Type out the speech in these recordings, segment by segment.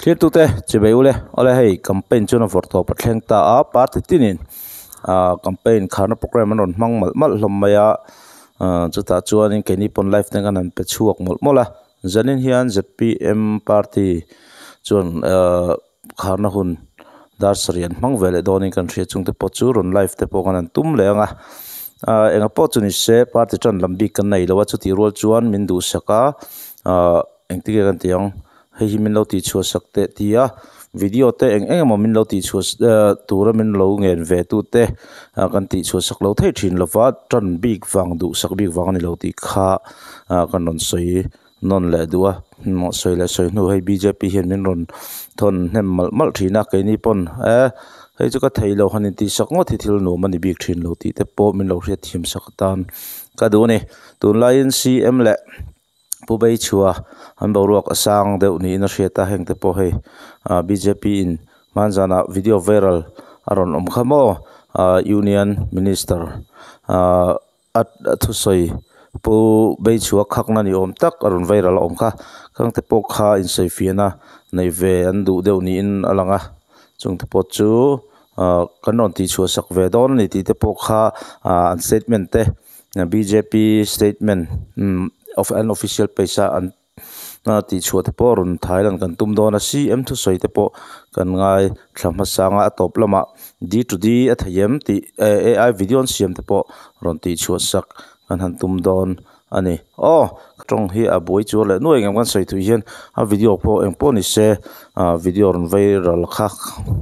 Thirtute chibei ule awle hei campaign chuan a vawrh tawp a thleng ta a party tinin ahh campaign kharna programme an rawn hmang malh malh hlawm mai a ahh chutah chuanin keini pawn live te kan han pe chhuak mawlh mawlh a zanin hian z p m party chuan ahh kharna hun dar sarih an hmang ve leh dawnin kan hria chungte pawh chu rawn live te pawh kan han tum leh ang a ahh enga pawh chu ni se party tan lam bik kan nei lo a chutih rual chuan min duhsak a ahh engtin nge kan tih ang hei hi min lo tih chhuah sak teh ti a video te eng eng emaw min lo tih chhuah tura min lo ngen ve tu te ah kan tih chhuah sak lo theih thin lova tan bik vang duhsak bik vang a ni lo tih kha ah kan rawn sawi nawn leh duh a sawi leh sawi hnu hei b j p hian min rawn thawn hnem malh malh thin a keini pawn eh hei chu ka thei lo han intih sak ngawt hi thil nuam a ni bik thin lo tih te pawh min lo hriatthiam sak atan ka duh a ni tunlaiin c m leh Pu Beichhua an boruak a sang deuh niin a hriat a heng te pawh hei ah b j p in hmanzanah video viral a rawn awm kha maw ah union minister ah a thusawi Pu Beichhua khakna ni awm tak a rawn viral a awm kha khang te pawh kha insawifiahna neih ve an duh deuh niin a lang a chung te pawh chu ah kan rawn tihchhuah sak ve dawn a ni tih te pawh kha ah an statement te. Bjp statement of an official page a an tih chhuah te pawh rawn thai lan kan tum dawn a cm thusawi te pawh kan ngai thla hmasang a a tawp lamah d to d a thei em tih ai video an siam te pawh rawn tih chhuah sak kan han tum dawn a ni aw tawng hi a buai chu leh nuai engem kan sawi thui hian a video pawh eng pawh ni se ah video rawn viral kha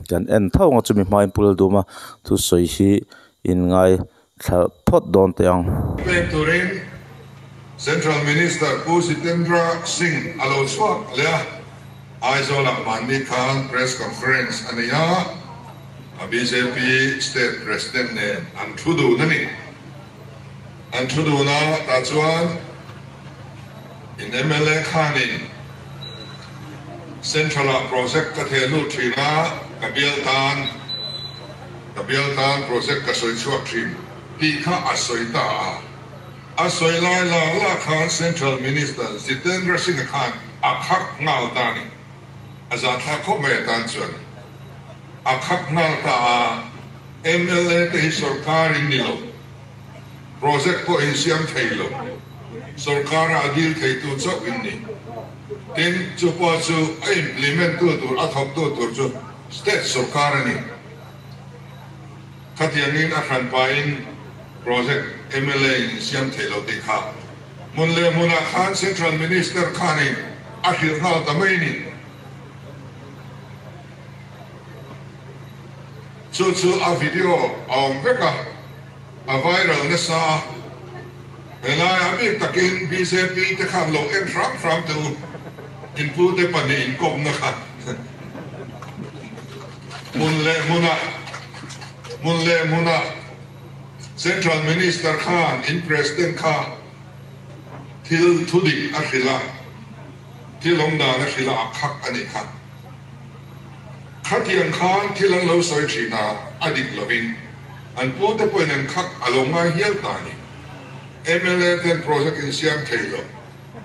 kan en tho ang a chumi hmain pu Lalduma thusawi hi in ngai Thla phawt dawn teh ang. Pek turin Central Minister Pu Jitendra Singh a lo chhuak leh a, Aizawl-ah mahni khan press conference a nei a, a bjp state president nen an thu dun a ni. An thu dun a, tah chuan in mla khanin Central-ah project ka theh lut thin a, ka bial tan. Ka bial tan project ka sawi chhuak thin tih kha a sawi ta a. A sawi lai la la khan Central Minister Jitendra Singh-a khan a khak nghal ta a ni. A zahthlak khawp mai atan chuan a khak nghal ta a. Mla te hi sorkar in ni lo, project pawh in siam thei lo, sorkara a dil theitu chauh in ni. Tin, chu pawh chu a implement tu tur, a thawktu tur chu State sorkar a ni. Khatiangin a hran pahin project mla in siam theih lo tih kha hmun leh hmunah khan Central Minister khanin a hrilh nghal ta mai a ni. Chu chu a video a awm vek a, a viral nasa a. Helaiah bik takin bjp te khan lo en hram hram teh u, inpute pahnih inkawpna kha. Hmun leh hmunah, hmun leh hmunah Central Minister khan in President kha thil thudik a hrilh a, thil awmdan a hrilh a, a khak a nih kha. Khatiang khan thil an lo sawi thin a, a dik lovin an pute pawhin an khak a lo ngai hial ta a ni. Mla ten project insiam thei lo.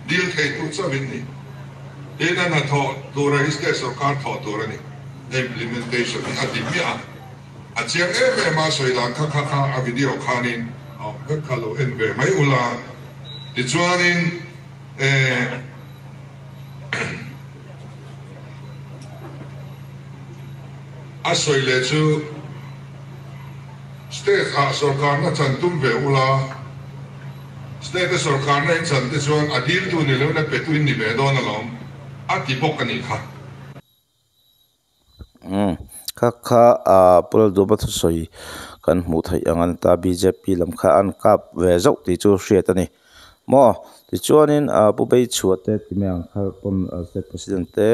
Dil theitu chauh in ni. Tin a hnathawh tura hi state sorkar thawh tur a ni. Implementation hi a ti hmiah a. A chiang em em a sawi dan kha kha kha a video khanin a awm vek kha lo en ve mai ula. Tichuanin eh a sawi leh chu state ah sorkarna chan tum ve ula. State a sorkarna in chan te chuan a diltu ni loin a petu in ni ve dawn alawm a ti bawk a nih kha. Umm kha kha ah Pu Lalduhba thusawi kan hmuh theih ang a ni ta bjp lam kha an kap ve zauh tih chu hriat a ni maw tichuanin ah Pu Beichhuah te ti mai ang kha pawn state president te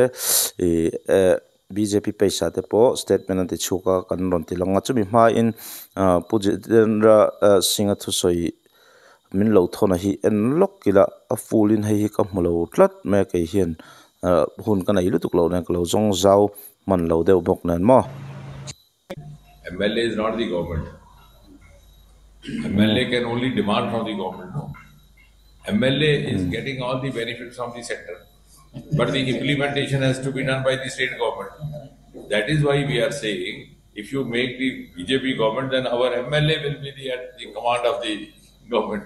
ih eh. Bjp page ah te pawh statement an ti chhuak a kan rawn ti lang a chumi hmain ah Pu Jitendra Singh a thusawi min lo thawn a hi en lawk ila a full in hei hi ka hmu lo tlat mai a kei hian ah hun ka nei lutuk loh nen ka lo zawng zau hman lo deuh bawk nen maw. MLA is not the government. MLA can only demand from the government, no. MLA is getting all the benefits from the center. But the implementation has to be done by the state government. That is why we are saying, if you make the BJP government, then our MLA will be the, at the command of the government.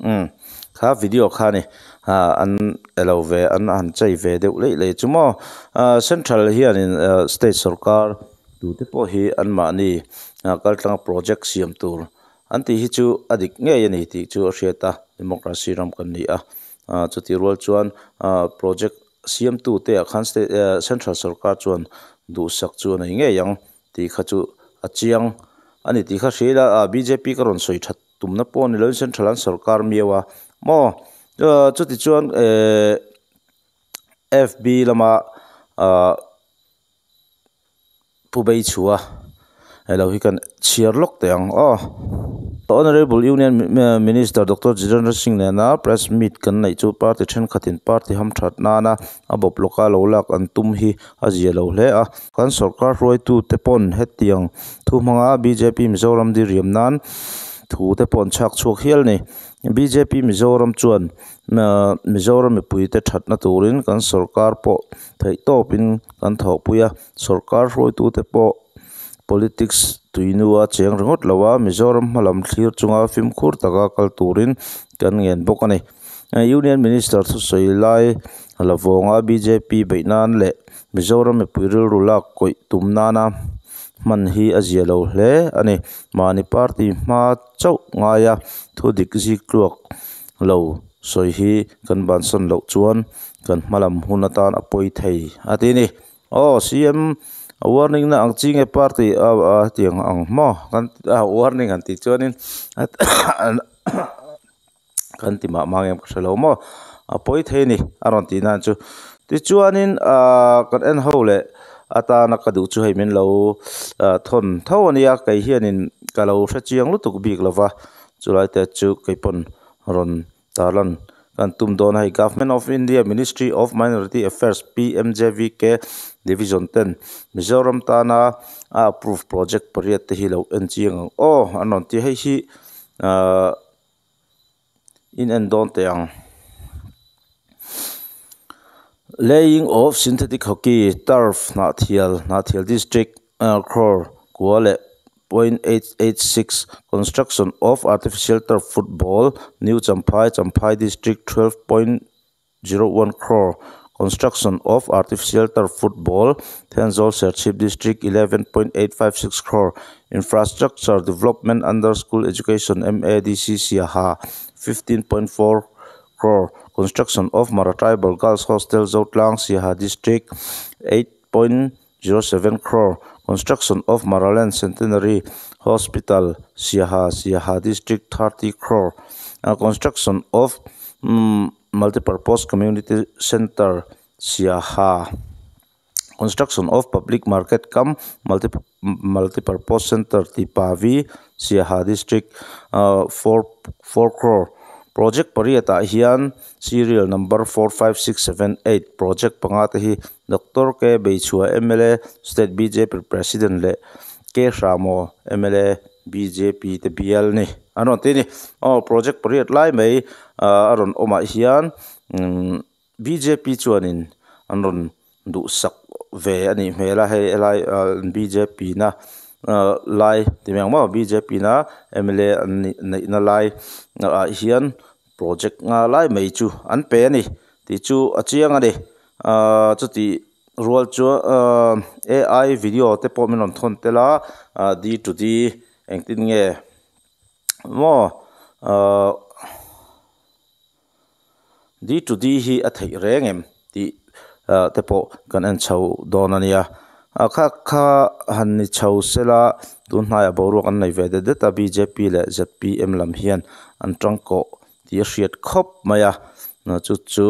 Um kha video kha ni an elo ve an han chei ve deuh leih leih chu maw central hianin state sorkar tute pawh hi an mahni kal tlanga project siam tur an tih hi chu a dik ngei a ni tih chu a hriat a democracy ram kan ni a chutih rual chuan project siam tute ah khan state central sorkar chuan duhsak chu a nei ngei ang tih kha chu a chiang a ni tih kha hria ila bjp ka rawn sawi that tumna pawh a ni lovin central an sorkar miau a maw chuti chuan ehh fb lama ahh pu bei chhuah elo hi kan chhiar lawk teh ang aw Honorable Union Minister Doctor Jitendra Singh nena press meet kan neih chu party thenkhatin party hamthat nana a bawp lawka lo lak an tum hi a zia lo hle a. Kan sorkar hruaitute pawn hetiang thu hmanga bjp Mizoram diriam nan thu te pawh an chhak chhuak hial a ni. Bjp Mizoram chuan Mizoram mipuite thatna turin kan sorkar pawh theihtawpin kan thawhpui a, sorkar hruaitute pawh politics tuinua cheng ringawt lo a, Mizoram hmalam thlir chunga fimkhur taka kal turin kan ngen bawk a ni. Union Minister thusawi lai la vawnga bjp beih nan leh Mizoram mipui rilru lak kawih tum nana hman hi a zia lo hle a ni. Mahni party hma chauh ngaia thu dik zik tluak lo sawi hi kan bansan loh chuan kan hmalam hun atan a pawi thei a ti a ni. Aw CM a warning na ang chi nge party a hetiang ang maw kan warning han tih chuanin kan ti mah mah ngem ka hre lo maw a pawi thei a ni a rawn tih nan chu tichuanin ahh kan en ho leh atana ka duh chu hei min lo thawn tho a nia kei hianin ka lo hre chiang lutuk bik lova chulai te chu kei pawn rawn tarlan kan tum dawn a hei government of India ministry of minority affairs P_M_J_V_K division ten Mizoram tana a approve project pariat te hi lo en chiang ang aw an rawn ti a hei hi ahh. In en dawn teh ang. Laying of synthetic hockey turf Hnahthial Hnahthial District crore kua leh point 886 construction of artificial turf football New Champhai Champhai District 12.01 crore construction of artificial turf football Thenzawl Serchhip District 11.856 crore infrastructure development under school education M_A_D_C Siaha 15.4 crore construction of Mara tribal girls hostel Zotlang Siaha District 8.07 crore construction of Maraland Centenary Hospital Siaha Siaha District 30 crore construction of Multipurpose Community Centre Siaha Construction of Public Market cum Multi Multipurpose Centre Tipavi Siaha District 4 crore Project pariat ah hian serial number 4, 5, 6, 7, 8 project panga te hi Doctor K Beichhua M_L_A State B_J_P President leh K Hramo M_L_A B_J_P te bial ni an rawn ti a ni aw project pariat lai mai a rawn awmah hian B_J_P chuanin an rawn duhsak ve a nih hmel a hei helai B_J_P na lai ti mai ang maw B_J_P na M_L_A an nih neihna lai ah hian project nga lai mai chu an pe a ni tih chu a chiang a ni ahh chuti rual chu A_I video te pawh min rawn thawn tel a D to D engtin nge maw ahh D to D hi a theih reng em tih te pawh kan en chho dawn a nia a kha kha han ni chho sela tun hnaiah boruak an nei ve det det a B_J_P leh Z_P_M lam hian an tangkawh tih a hriat khawp mai a chu chu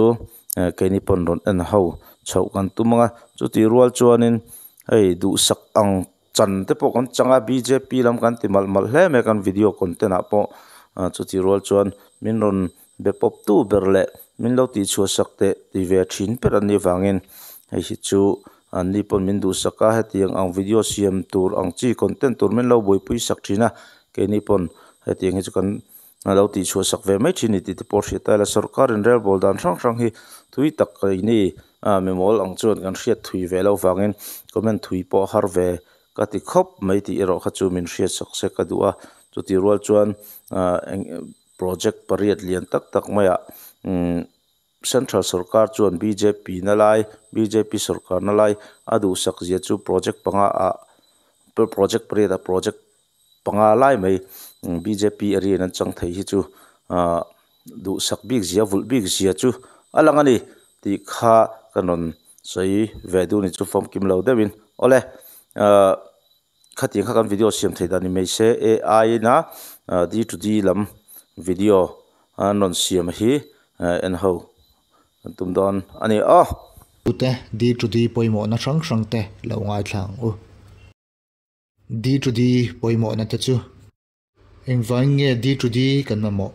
keini pawn rawn en ho chhoh kan tum ang a chutih rual chuanin hei duhsak ang chan te pawh kan chang a B_J_P lam kan ti malh malh hle mai kan video content ah pawh chutih rual chuan min rawn be pawp tu ber leh min lo tih chhuah sak teh ti ve thin ber an nih avangin hei hi chu an ni pawn min duhsak a hetiang ang video siam tur ang chi content tur min lo buaipui sak thin a keini pawn hetiang hi chu kan. a lo tih chhuah sak ve mai thin a ni tih te pawh a hriat a ila sawrkar in rel bawl dan hrang hrang hi tui tak keini ah mimawl ang chuan kan hriat thui ve loh vangin comment thui pawh a har ve ka ti khawp mai tih erawh kha chu min hriat sak se ka duh a chutih rual chuan ah eng project pariat lian tak tak maiah umm central sawrkar chuan bjp na lai bjp sawrkar na lai a duhsak zia chu project panga ah project pariat ah project panga lai mai bjp area in an chang thei hi chu ah duhsak bik zia vulh bik zia chu a lang a ni tih kha ka rawn sawi ve duh ni chu famkim lo deuhin awle ah khatiang kha kan video siam thei dan ni mai se ai ina d to d lam video an rawn siam hi en ho kan tum dawn a ni aw. Tute D to D pawimawhna hrang hrang te lo ngaithla ang u. D to D pawimawhna te chu engvangin nge D to D kan mamawh?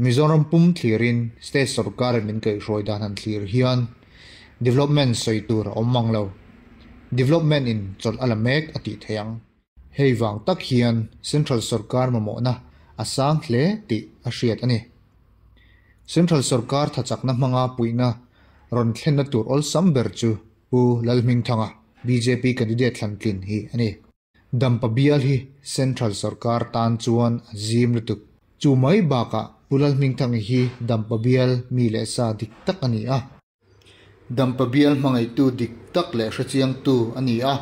Mizoram pum thlirin state sorkarin min kaihhruai dan han thlir hian development sawi tur a awm mang lo. Development in chawlh a la mek a tih theih ang. Hei vang tak hian Central sorkar mamawhna a sang hle tih a hriat a ni. Central sorkar thachakna hmanga puihna rawn thlenna tur awlsam ber chu Pu Lalhmingthanga, bjp candidate thlantlin hi a ni. Dampa bial hi Central sorkar tan chuan a zim lutuk. Chu mai bakah Pu Lalhmingthangi hi Dampa bial mi leh sa dik tak a ni a. Dampa bial hmangaihtu dik tak leh hrechiangtu a ni a,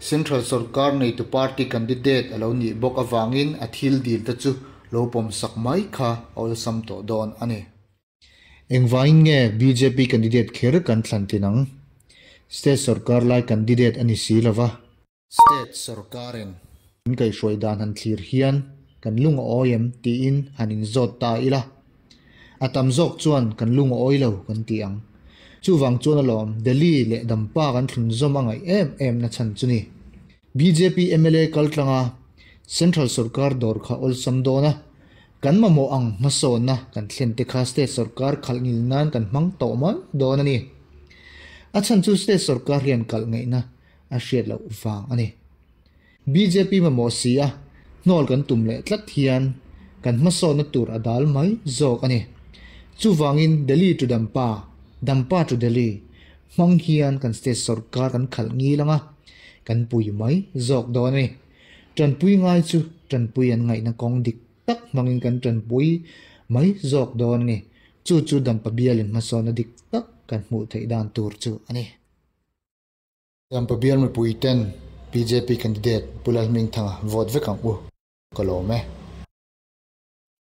Central sorkar neitu party candidate a lo nih bawk avangin a thil dil te chu lo pawmsak mai kha a awlsam tawh dawn a ni. Engvangin nge bjp candidate kher kan thlan tin ang? State sorkar lai candidate a ni si lova. State sorkarin min kaihhruai dan han thlir hian kan lung a awi em tiin han inzawt ta ila. A tam zawk chuan kan lung a awi lo kan ti ang. Chuvang chuan alawm Delhi leh Dampa kan thlun zawm a ngaih em em na chhan chu ni. Bjp mla kaltlanga Central sorkar dawr kha awlsam dawn a, kan mamawh ang hmasawnna kan thlen te kha State sorkar khalh ngil nan kan hmang tawh mai dawn a ni. A chhan chu State sorkar hian kalh ngaihna a hriat loh vang a ni. Bjp mamawh si a, hnawl kan tum leh tlat hian kan hmasawnna tur a dal mai zawk a ni. Chuvangin Delhi to Dampa, Dampa to Delhi hmang hian kan state sorkar kan khalh ngil ang a, kan pui mai zawk dawn a ni. Tanpui ngai chu tanpui an ngaihna kawng dik tak hmangin kan tanpui mai zawk dawn a ni. Chu chu Dampa bialin hmasawnna dik tak kan hmuh theih dan tur chu a ni. Dampa bial mipui ten bjp candidate Pu Lalhmingthanga vote vek ang u. Ka lawm e.